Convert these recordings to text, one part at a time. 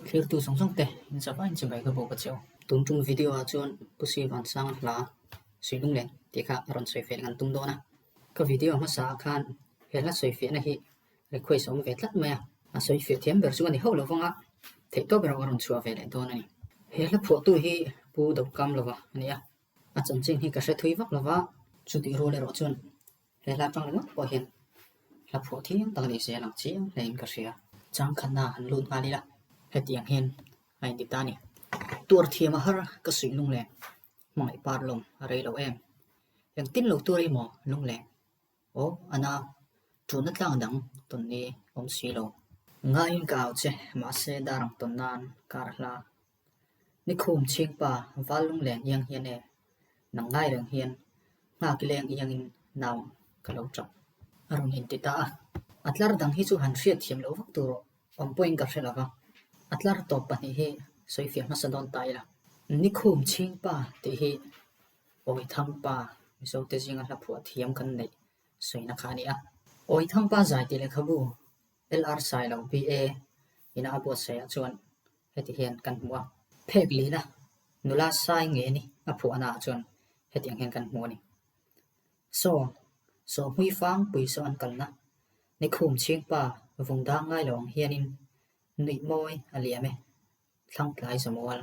Thlirtu zawng zawng te in zavai in chibai ka bawk a cheu. Tun tum video ah chuan Pu Si Vansanga hla Sui Lunglen tih kha a rawn sawi fiah kan tum dawn a. Ka video hmasa ah khan he hla sawi fiahna hi request a awm ve tlat mai a. A sawi fiah thiam ber chu a ni hauh lo vang a, theihtawp erawh a rawn chhuah ve leh dawn a ni. He hla phuahtu hi Pu Dokamlova a ni a. A chanchin hi ka hre thui vak lo va, chutih rual erawh chuan he hla tang ringawt pawh hian hla phuah thiam tak a nih zel ang chiang hlein ka hria. Changkhatna han lut nghal ila hetiang hian a inti ta a ni. Tuar thiam a har ka suih lungleng, hmangaih par lawm a rei lo em. Engtin lo tur emaw lungleng Aw, a na, ṭulna tlang dang tawn ni awm si lo. Ngaiin ka au che, mahse dar ang tawn nan kar hla. Nikhum chhingpa val lunglen iang hian e, nang ngai reng hian nghak i leng iangin nau ka lo ṭap. A rawn inti ta a. A tlar dang hi chu han hriat thiam loh vak tur awm pawhin ka hre lo va, a tlar tawp pahnih hi sawifiah hmasa dawn ta ila. Nikhum chhingpa tih hi Awithangpa Mizote zinga hla phuah thiam kan neih sawina kha a ni a. Awithangpa zai tih lehkhabu LR Sailo BA ina a buatsaihah chuan heti hian kan hmu a. Phek lina nula sai nge ni a phuahnaah chuan hetiang hian kan hmu a ni. Saw, saw hmui fang pui saw an kalna, nikhum chhingpa vung dang ngai lo ang hianin nuih mawi a liam e. Thlangtlai Zamual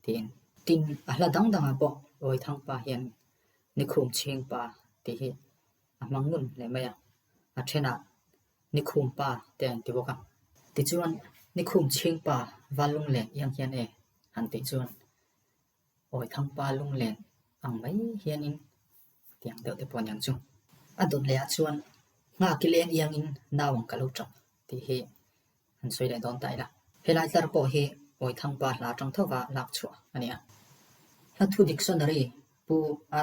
tiin. Tin, a hla dang dangah pawh Awithangpa hian Nikhum Chhingpa tih hi a hmang ngun hle mai a, a thenah Nikhum Pa te a inti bawk a. Tichuan, Nikhum Chhingpa val lunglen iang hian e han tih chuan Awithangpa lunglen ang mai hianin tiang deuh te pawh a niang chu. A dawt lehah chuan Nghak i leng iangin nau ang ka lo tap tih hi An sawi leh dawn ta ila. Helai tlar pawh hi Awithangpa hla atang tho va lak chhuah a ni a. Hla thu dictionary Pu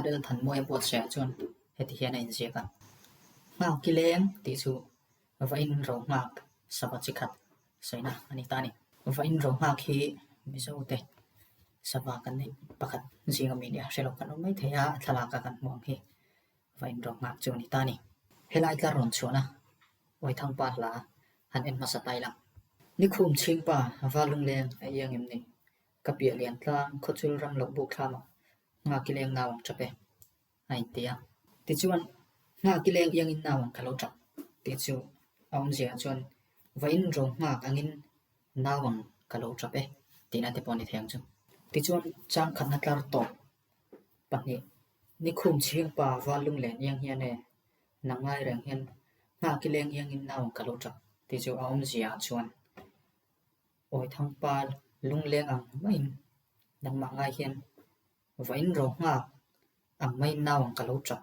RL Thanmawia buatsaihah chuan heti hian a inziak a. Nghak i leng tih chu va in ro nghak sava chi khat sawina a ni ta a ni. Va in ro nghak hi Mizo te sava kan neih pakhat zinga mi nia hre lo kan awm mai thei a, a thlalak a kan hmuh ang hi va in ro nghak chu a ni ta a ni. Helai tlar rawn chhuahna Awithangpa hla han en hmasa ta ila. Nikhum chhingpa va lungleng a iang em ni? Ka piah lian tlang khawchul ram loh buk thlamah nghak i leng nau ang tap e, a inti a. Tichuan, nghak i leng iangin nau ang ka lo tap tih chu a awmzia chuan va in ro nghak angin nau ang ka lo tap e tihna te pawh a ni thei ang chu. Tichuan, chang khatna tlar tawp pahnih, Nikhum chhingpa va lunglen iang hian e, Nang ngai reng hian nghak i leng iangin nau ka lo tap tih chu a awmzia ah chuan Awithangpa lungleng ang maiin nangmah ngai hian vawiin ro nghak ang maiin nau ang ka lo tap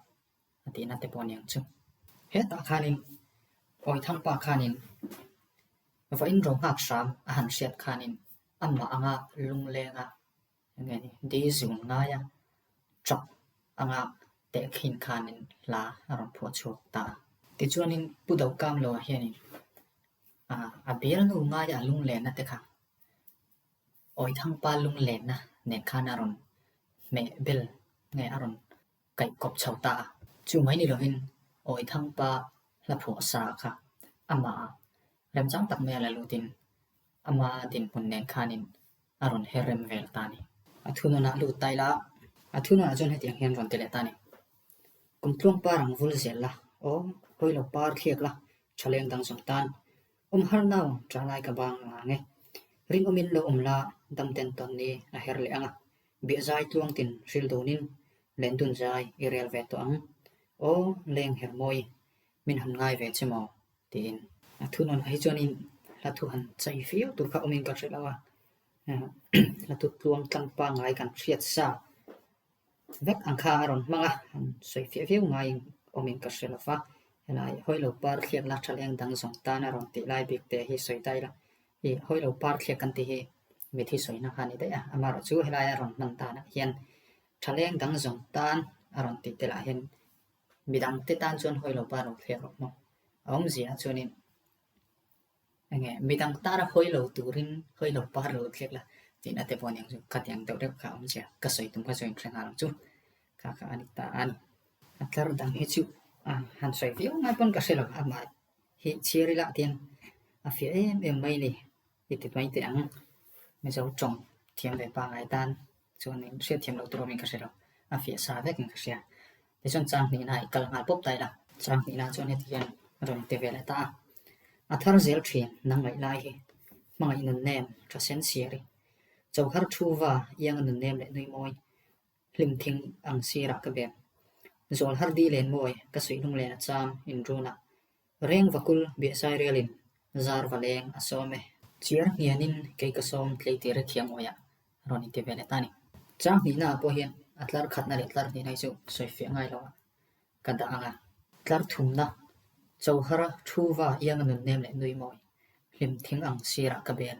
a tihna te pawh a ni ang chu. Hetah khanin Awithangpa khanin vawiin ro nghak hram a han hriat khanin amah anga lunglenga Enge ni, di zun ngaia tap anga tehkhin khanin hla a rawn phuah chhuak ta a. Tichuanin Pu Dokamloa hianin a bialnu ngaia a lunglenna te kha Awithangpa lunglenna nen khan a rawn hmeh bel nge a rawn kaih kawp chho ta a. Chu mai ni lovin Awithangpa hla phuah sa kha amah remchang tak mai a la lutin ama dinhmun nen khanin a rawn her rem vel ta a ni. A thunawnah lut ta ila, a thunawnah chuan hetiang hian rawn ti leh ta a ni. Kum tluang par ang vul zel la, aw, hawi lo par thliak la, tha leng dang zawng tan. Awm har nau, tah lai ka bang ang e. Rinawmin lo awm la, dam ten tawn ni a her leh ang a. Biahzai tluang tin hril dunin, lendun zai i rel ve tawh ang. Aw, leng her mawi, min han ngai ve che maw? tiin. A thunawnah hi chuanin hla thu han chai viau tur kha awmin ka hre lo a, hla thu tluang tlang pangngai kan hriat sa vek ang kha a rawn hmang a, han sawi fiah viau ngaiin awmin ka hre lo va, helai hawi lo par thliak la tha leng dang zawng tan a rawn tih lai bik te hi sawi ta ila, ih hawi lo par thliak kan tih hi mithi sawina kha a ni daih a, amaherawhchu helai a rawn hman danah hian tha leng dang zawng tan a rawn tih te lah hian Midang te tan chuan hawi lo pa lo thliak rawh maw? A awmzia chuanin enge midang tana hawi lo turin hawi lo pa lo thliak la tihna te pawh a ni ang chu. Khatiang deuh deuh kha a awmzia ka sawi tum kha chu a inhre nghal ang chu. Kha kha a ni ta a ni. A tlar dang hi chu han sawi viau ngai pawn ka hre lo. Amah hi chhiar ila tiang a fiah em em mai a ni i ti mai teh ang. Mizo tawng thiam ve pangngai tan chuanin hriatthiam loh tur awmin ka hre lo, a fiah sa vekin ka hria. Tichuan chang hnihna i kal nghal pawp ta ila, chang hnihna chuan heti hian rawn ti ve leh ta a, A thar zel thin nang ngaih lai hi, hmangaih nun nem tha sen siar i, cho har thu va ianga nun nem leh nui mawi, hlim thing ang sirah ka bem. Zawl har di len mawi ka suih lung len a cham in runah Reng vakul biahzai rialin zar va leng a sawm e. Chiar hnianin kei ka sawm tleitir e thiam awiah rawn inti ve leh ta a ni. Chang hnihna ah pawh hian a tlar khatna leh tlar hnihna hi chu sawi fiah ngai lo ah ka dah ang a. Tlar thumna, Chauhara thu va ianga nun nem leh nui mawi, hlim thing ang sirah ka bel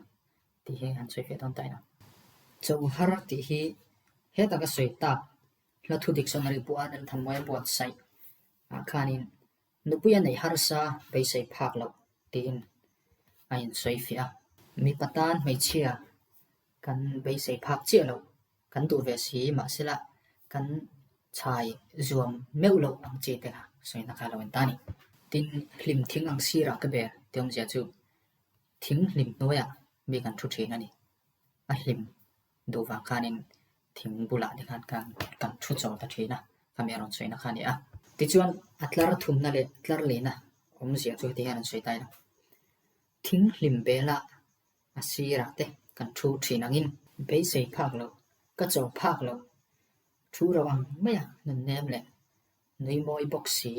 tih hi han sawi fiah dawn ta ila. Chauhar tih hi hetah ka sawi tak hla thu dictionary pawh a Lalthanmawia buatsaih ah khanin Nupui a neih harsa beisei phak loh tiin a insawi fiah a. Mipa tan hmeichhia kan beisei phak chiah loh, kan duh ve si mahsela kan chhai zuam meuh loh ang chi te kha sawina kha a lo en ta a ni. Tin, hlim thing ang sirah ka ber tih awmzia chu thing hlim hnuaiah mi kan thu thin a ni. A hlim duh vang khanin thing bulah te khan kan kan thu chaw ta thin a, khami a rawn sawina kha a ni a. Tichuan a tlar thumna leh tlar lehna awmzia chu heti hian an sawi ta ila, thing hlim belah a sirah te kan thu thin angin beisei phak loh, ka chaw phak loh, thu ro ang maia nun nem leh Nui mawi bawk si,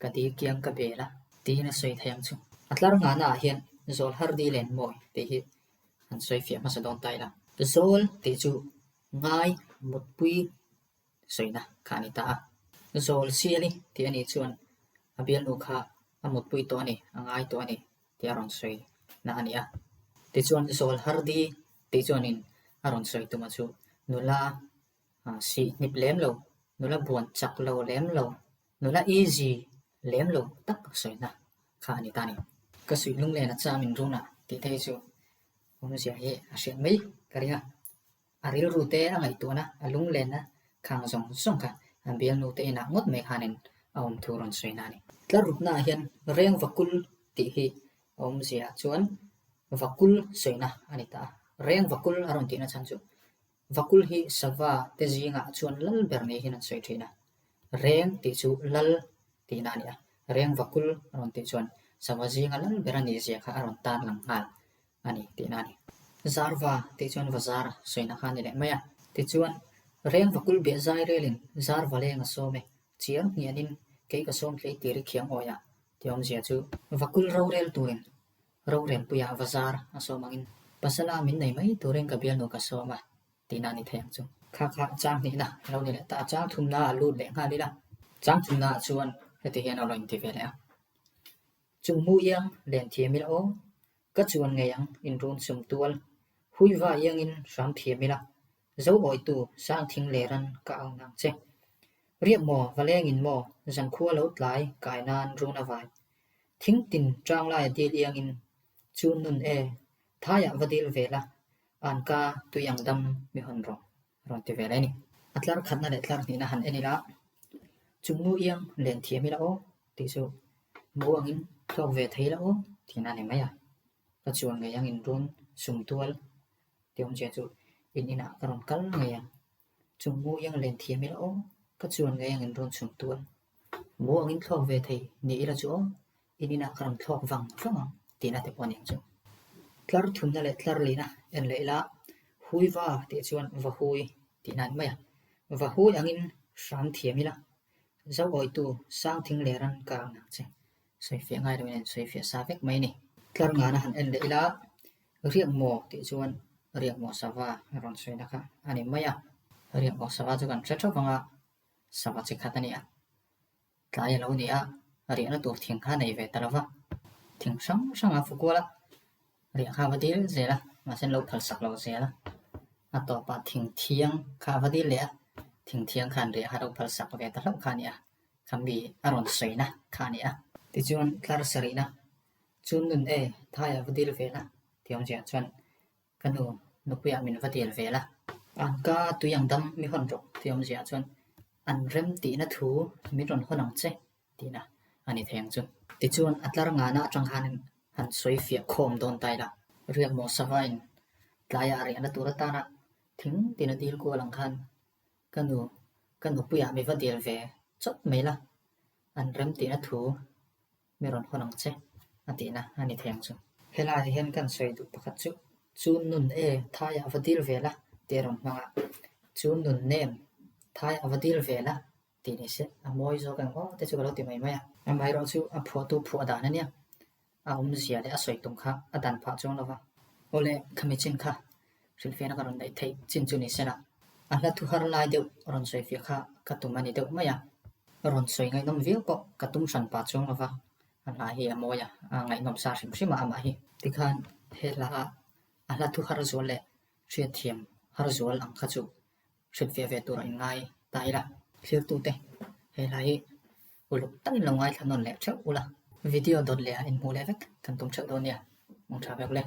ka dil kiang ka bel a, tiin a sawi thei ang chu. A tlar nghahna ah hian zawl har dil en mawi tih hi an sawi fiah hmasa dawn ta ila. Zawl tih chu ngai mutpui sawina kha a ni ta a. Zawl siali tih a nih chuan a bialnu kha a mutpui tawh a ni, a ngai tawh a ni tih a rawn sawi na a ni a. Tichuan zawl har di tih chuanin a rawn sawi tuma chu nula Sih hnip lem lo, nula buan chak lo lem lo, nula easy lem lo tak sawina kha a ni ta a ni. Ka suih lunglen a cham in run ah tih te hi chu awmzia hi a hriat mai ka ring a. A rilru te a ngaihtuahna, a lunglenna khang zawng zawng kha a bialnu te inah ngawt mai khanin a awm thu rawn sawina a ni. Tlar rukna ah hian reng vakul tih hi awmzia chuan vakul sawina a ni ta a. Reng vakul a rawn tihna chhan chu Vakul hi sava te zingah chuan lal ber ni hian an sawi thin a, reng tih chu lal tihna a ni a, reng vakul a rawn tih chuan sava zinga lal ber a nih zia kha a rawn tan lang nghal a ni tihna a ni. Zarva tih chuan va zar sawina kha a ni leh mai a, tichuan reng vakul biah zai relin zarva leng a sawm e, chiang hnianin kei ka sawm tlei tir i khiang awi ah tih awmzia chu vakul rorel turin Rorelpuia va zar a sawm angin pasala min nei mai turin ka bialnu ka sawm a tihna a ni thei ang chu. Kha kha chang hnihna a lo ni leh ta a, chang thumna a lut leh nghal ila. Chang thumna ah chuan heti hian a rawn inti ve leh a, Chung mu iang len thiam ila aw, ka chuan ngei ang inrun sum tual, huiva iangin hram thiam ila, Zo awitu sang thing leran ka au nang che. Riak maw va lengin maw zankhua lo tlai kai nan run a vai. Thing tin tang laia dil iangin chu nun e, thaiah va dil ve la, an ka tui ang dam mi hawn rawh, rawn ti ve leh a ni. A tlar khatna leh tlar hnihna han en ila, Chung mu iang len thiam ila aw tih chu mu angin thlawk ve thei ila aw tihna a ni mai a. Ka chuan ngei angin run sum tual tih awmzia chu in inah ka rawn kal ngei ang. Chung mu iang len thiam ila aw, ka chuan ngei angin rawn chhun tual. Mu angin thlawk ve thei ni ila chu aw, in inah ka rawn thlawk vang vang ang tihna te pawh a ni ang chu. Tlar thumna leh tlar lihna en leh ila, hui va tih chuan va hui tihna a ni mai a. Va hui angin hram thiam ila, zo awitu sang thing leh ran ka ang ang che. Sawifiah ngai loin an sawifiah sa vek mai a ni. Tlar ngana han en leh ila, riak maw tih chuan riak maw sava rawn sawina kha a ni mai a. Riak maw sava chu kan hre theuh vang a, sava chi khat a ni a. Tlai a lo ni a, riahna tur thing kha a nei ve ta lo va. Thing hrang hrang a fu kual a, riah kha a va dil zel a, mahse an lo phal sak lo zel a. A tawpah thing thiang kha a va dil leh a, thing thiang khan riah kha a lo phal sak ve ta hlauh kha a ni a. Kha mi a rawn sawina kha a ni a. Tichuan tlar sarihna chu nun e, thaiah va dil ve la tih awmzia chuan ka nu nupuiah min va dil ve la. An ka tui ang dam mi hawn rawh tih awmzia chuan an rem tihna thu min rawn hawn ang che tihna a ni thei ang chu. Tichuan a tlar ngana atang khanin han sawi fiah khawm dawn ta ila. Riak maw savain. Tlaiah riahna tur atana thing tina dil kual ang khan ka nu, ka nupuiah mi va dil ve chawt mai la, an rem tihna thu mi rawn hawn ang che a tihna a ni thei ang chu. Helaiah hian kan sawi duh pakhat chu, chu nun e thaiah va dil ve la tih a rawn hmang a, chu nun nem thaiah va dil ve la tih ni se a mawi zawk eng aw te chu ka lo ti mai mai a. Amaherawh chu a phuahtu phuah dan a nia, a awmzia leh a sawi tum kha a dan phah chuang lo va. Awle, khami chin kha hrilhfiahna ka rawn neih theih chin chu ni sela, a hla thu har lai deuh rawn sawifiah kha ka tum a ni deuh mai a. Rawn sawi ngaihnawm viau pawh ka tum hran pah chuang lo va, a hla hi a mawi a, a ngaihnawm sa hrim hrim a amah hi. Tikhan he hla a a hla thu har zual leh hriatthiam har zual ang kha chu hrilhfiah ve tur a inngai ta ila. Thiltute, he hla hi uluk takin lo ngaithla nawn leh theuh ula. Video dawt leh ah inhmuh leh vek kan tum theuh dawn nia, mawng tha vek le.